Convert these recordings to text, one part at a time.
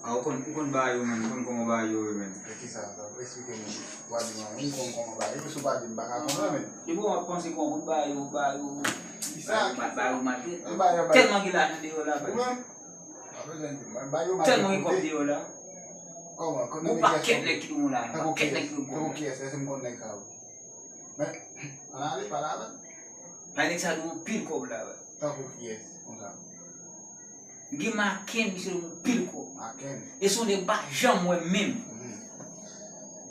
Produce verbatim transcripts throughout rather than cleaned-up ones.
A, ou konn, ou konn bagay yo menm, ou konn kòman bagay yo ye menm. E kisa? Eksplike m. Ou pa di m anyen, m konn kòman bagay yo, si w pa di m, m pa ka konprann menm. Depi w ap panse kòman w konn bagay yo, bagay yo, bagay yo mal, bagay yo mal. Tèlman gen lajan deyò la, bagay. Ou menm? Pa bezwen di m, bagay yo mal. Tèlman gen kòb deyò la. Kòman? Gon pakèt nèg ki dwe yon lajan, pakèt nèg ki dwe yon kòb. Tankou kiyès? Èske m konn nèg sa yo? Men, ann ale, pale avè m. Bay nèg sa dwe yon pil kòb la, bagay. Tankou kiyès, konsa? Gen Maken, misye dwe yon pil kòb. Maken. E se yon nèg m pa janm wè menm. Mhm.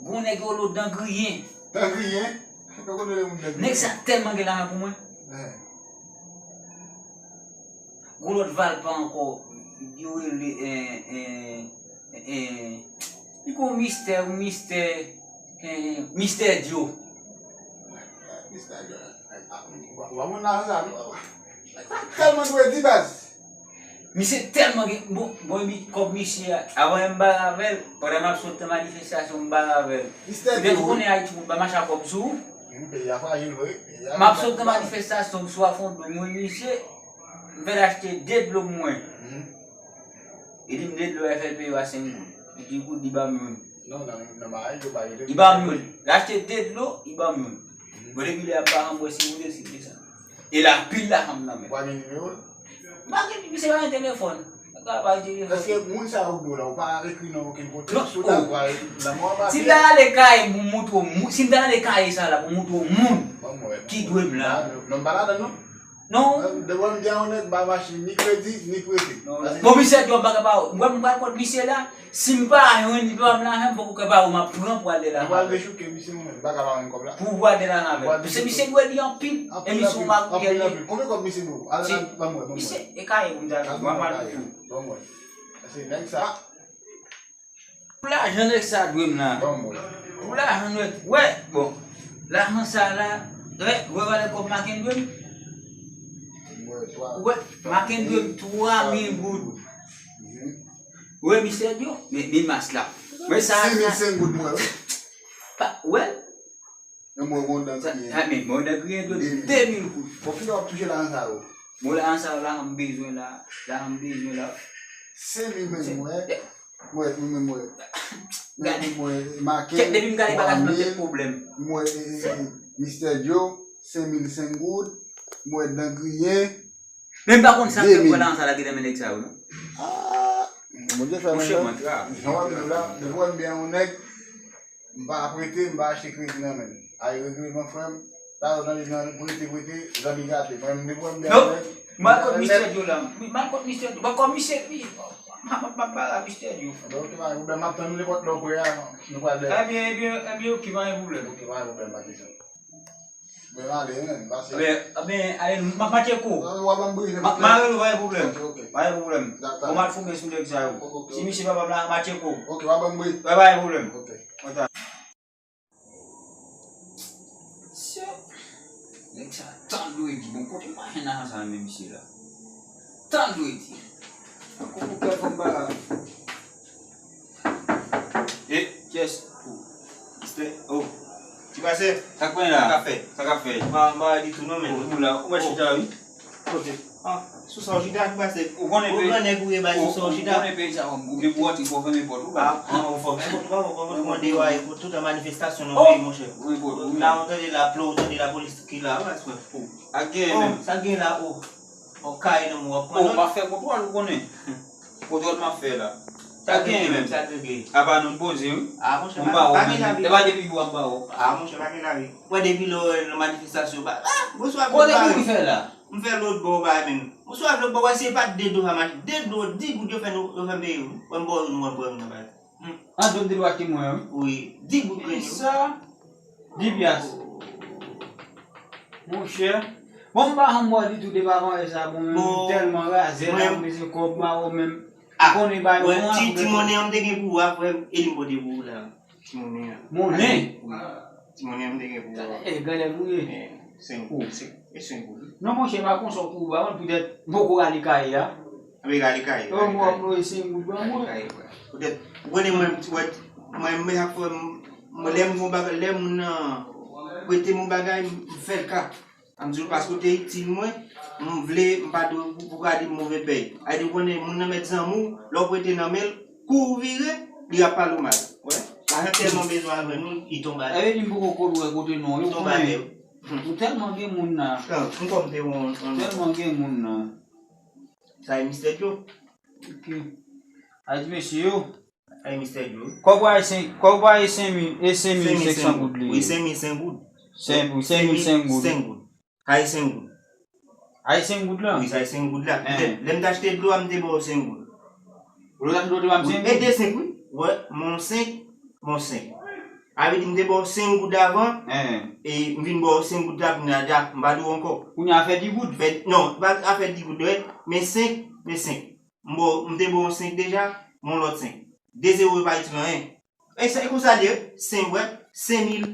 Gon nèg yo rele w Dan Griyen. Dan Griyen? Yo konn rele moun Dan Griyen. Nèg sa tèlman gen lajan pou mwen. Eh. Gon lòt Valpa ankò, yo rele, eh, eh, eh, eh, li gon mistè, yon mistè, eh, Mistè Dyo. Mistè Dyo. Ou pa konn lajan sa, non? Sa tèlman dwe di, baz. Misye tèlman gen, bon, bon, epi kòb misye a, avan m bare avè l, pandan m ap sot nan manifestasyon, m bare avè l. Mistè Dyo. Ou konnen Ayiti, moun pa mache ak kòb sou ou. Peyi a frajil vre. M ap sot nan manifestasyon, m sou afon dlo, m wè misye, m fè l achte de dlo pou mwen. Mhm. Li di m de dlo, F L P yo a senk goud. Li di goud, li ban m youn. Non, nan, nan bagay yo, ba yo de. Li ban m youn. L achte de dlo, li ban m youn. Mhm. Bon, depi lè a m pa ranbòse moun yo, se de sa. E l ap pil lajan m nan men. Ou pa gen nimewo l? M pa gen, misye pa gen telefòn. Mwen ka ba l telefòn. Èske moun sa yo dwe la, ou pa ekri nan okenn kote? Non, sou ta pral nan mwen pa. Si m ta ale kay pou m montre w moun, si m ta ale kay sa la pou m montre w moun ki dwe m la. Non, m pa ladan non. Non. Depi m gen yon nèg ba machin ni kredi, ni prete. Bon, misye di w m pa ka ba w. Mwen m pral kont misye la. Si m pa jwenn li pa ban m lajan, m poko ka ba w, m ap pran pou al de la. Ou pral dechouke misye ou menm, li pa ka ba w menm kòb la. Pou w al de la avè l. Paske misye dwe li anpil. E misye yon magouyè li ye. Konbyen kòb misye dwe w? Al, al, ban mwen, ban mwen. Misye, e kaye pou m ta di w, m ap al pou. Ban mwen. Paske nèg sa. Pou lajan nèg sa dwe m la. Pou lajan nèg, wè, bon. Lajan sa la, wè, wè valè kòb Maken dwe m. Wè, Maken dwe m twa mil goud. Wè, Mistè Dyo, men, men mas la. Wè sa. Senk mil senk goud mwen, wi. Pa, wè. Men mwen gon dan kriye. Sa, men mwen dan kriye dwe de mil goud. Bon, kilè w ap touche lajan sa yo? Bon, lajan sa yo, lajan m bezwen la, lajan m bezwen la. Senk mil menm mwen. Mwen, mwen, mwen, mwen. Gade. Mwen, Maken, kèk depi m gade bagay nan kèk pwoblèm. Mwen, eh, eh, eh, Mistè Dyo, senk mil senk goud. Mwen, dan kriye. Men m pa konn sa k fè m wè lajan sa lage nan men nèg sa yo, non. Ah, Bondye fè mwen. Monchè, mwen tra. Jan w ap di la, depi w wè m byen yon nèg, m pa prete, m pa achte kredi nan men l. Ay, regreman, frè m. Talè w tande nan prete, prete, zanmi gate. Mwen, m depi w wè m byen yon nèg. M al kot Mistè Dyo la. M al kot Mistè Dyo. Bon, kòm misye, wi. M ap, m ap pale a Mistè Dyo. Ebyen, ok, pa gen pwoblèm. M ap tann ou nenpòt lè w prè a, nou pral lè. Ebyen, ebyen, ebyen, ok, pa gen pwoblèm. Ok, pa gen pwoblèm, pa kesyon. Mwen ale, wi, men, pase. Ebyen, ebyen, ale, m ap matche kou. Non, w ap ban m bri, m ap mare nou, pa gen pwoblèm. Ok, ok. Pa gen pwoblèm. Dakò. Bon, m al foumen sou nèg sa yo. Ok, ok, ok. Si misye pa ban m la, matche kou. Ok, w ap ban m bri. Wi, pa gen pwoblèm. Ok. Kontan. Mesye, nèg sa tan dwe di, bon, kote mwayen lajan sa menm misye la? Tan dwe di. Koukou kè fòm ba. E, kyès? Ou. Mistè, oh. Ki pase? Sa k fè la? Sa k ap fè? Sa k ap fè? M pa, m pa di tou non, men. Oh, ou la, ou mèt chita, wi. Kote? Ah, sou sa w chita, ki pase? Ou konnen peyi, ou konnen peyi sa, ou depi w antre, fò w fèmen pòt ou, ah, ah, ou fò fèmen pòt ou, pa fò mande yo, ay, tout an manifestasyon nan peyi, monchè. Fèmen pòt ou, la, ou tande la, plon, ou tande lapolis ki la, ou pa wè, pou. Ak gen menm. Sa gen la, oh. Ou kay nan mwen, w ap pran nòt. Oh, m ap fè kontwòl, ou konnen. Kontwòl m ap fè la. Sa gen menm. Sa gen. Apa nou poze, wi. Ah, monchè, m pa wè menm. E pa depi jou a m pa wè. Ah, monchè, pa gen lavi. Wè depi lè w nan manifestasyon, ba, ah, bonswa, kote kouri fè la? M fè lòt bò, ba, menm. Bonswa, lòt bò, wè, se pa de dlo sa mache. De dlo, di goud yo fè nou, yo fè m peye, wi. Wè m ba w, nou wè m pran nan bal. Hmm. An, dlo m te dwe achte mwen, wi. Wi, di goud grenn yo. Sa? Di pyas. Monchè. Bon, m pa janm bò ditou depi avan e sa, bon, men m tèlman razè la, m bezwen kòb, m pa wè menm. Ah, konnen bay mwen, ti, ti monnen an m te gen pou ou a, frè m, e li m pote pou ou la. Ti monnen an. Monnen? Wi. Ti monnen an m te gen pou ou a. E, gade pou ye. E, senk goud, senk, e senk goud. Non, monchè, pa konsa w kou ba mwen, poutèt m poko rale kaye a. Anben rale kaye. Yon mwa pou e senk goud ban mwen. Poutèt, ou konnen mwen, mwen, mwen, mwen, lè m gon bagay, lè moun nan prete m yon bagay, m fè l ka. M di w paske w te itil mwen, m vle, m pa dwe pou, pou ka di m move pèy. Ay di w konnen moun nan mèt zanmi w, lè w prete nan men l, kou w vire, li ap pale w mal. Wè, lajan tèlman bezwen avè nou, li tonbe atè. Sa vle di m poko ko wè kote non yo, li tonbe atè. Ou tèlman gen moun nan. Tan, m kòm te yon, yon. Tèlman gen moun nan. Sa e mistè Djo. Ok. A di mesye yo. Ay, mistè Djo. Kòb la e senk, kòb la e senk mil, e senk mil senk san goud li ye. Wi, senk mil senk goud. Senk, wi, senk mil senk goud. Senk goud. Sa e senk goud. A e senk goud la? Wi, sa e senk goud la. Poutèt, lè m t achte dlo a, m te ba w senk goud. Ou te achte dlo a, te ba m senk goud? E de senk, wi. Wè, m ba w senk, m ba w senk. Sa vle di m te ba w senk goud avan, e m vin ba w senk goud la, kounye a, m pa di w ankò. Kounye a fè dis goud? Fè, non, pa afè dis goud, wè, men senk, men senk. M ba w, m te ba w senk deja, m ba w lòt senk. De zewo yo pa itil anyen. E se konsa l ye, senk, wè, senk mil,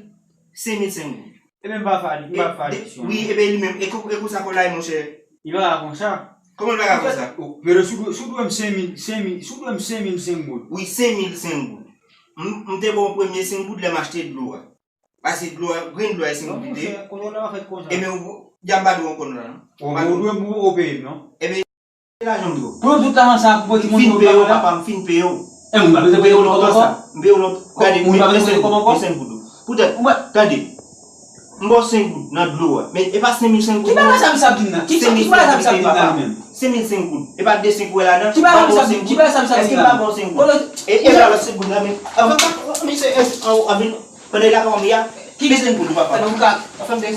senk mil senk goud. Ebyen, m pa fè adi-, m pa fè adiksyon. Wi, ebyen, li menm, e kon-, e konsa kòb la ye, monchè. Li pa ka konsa. Kòman l pa ka konsa? Poutèt, oh, men si w dwe, si w dwe m senk mil, senk mil, si w dwe m senk mil senk goud. Wi, senk mil senk goud. M, m te ba w premye senk goud lè m achte dlo a. Pase dlo a, grenn dlo a, e senk goud li te ye. Non, monchè, kontwòl la pa fèt konsa. Ebyen, ou, dja m pa di w ankò non la, non. Ou, ou dwe m, ou peye m, non? Ebyen, lajan m dwe w. Pou tout lajan sa a pou timoun yo pa la? M fin peye w, papa, m fin peye w. E moun pa bezwen peye w kòb ankò? M peye w lontan. Gade, men senk goud, men senk goud. Poutèt, tande, m ba w senk goud nan dlo a. Men e pa senk mil senk goud. Ki bagay sa misye ap di m nan? Ki, ki bagay sa misye ap di m nan li menm? Senk mil senk goud. E pa de senk ou wè ladan? Ki bagay sa misye ap di m nan? Èske m pa ba w senk goud? E, e pa senk goud la, men. Misye, pandan l ap anvi a, ki senk goud ou pa ba m? Anfen, m te.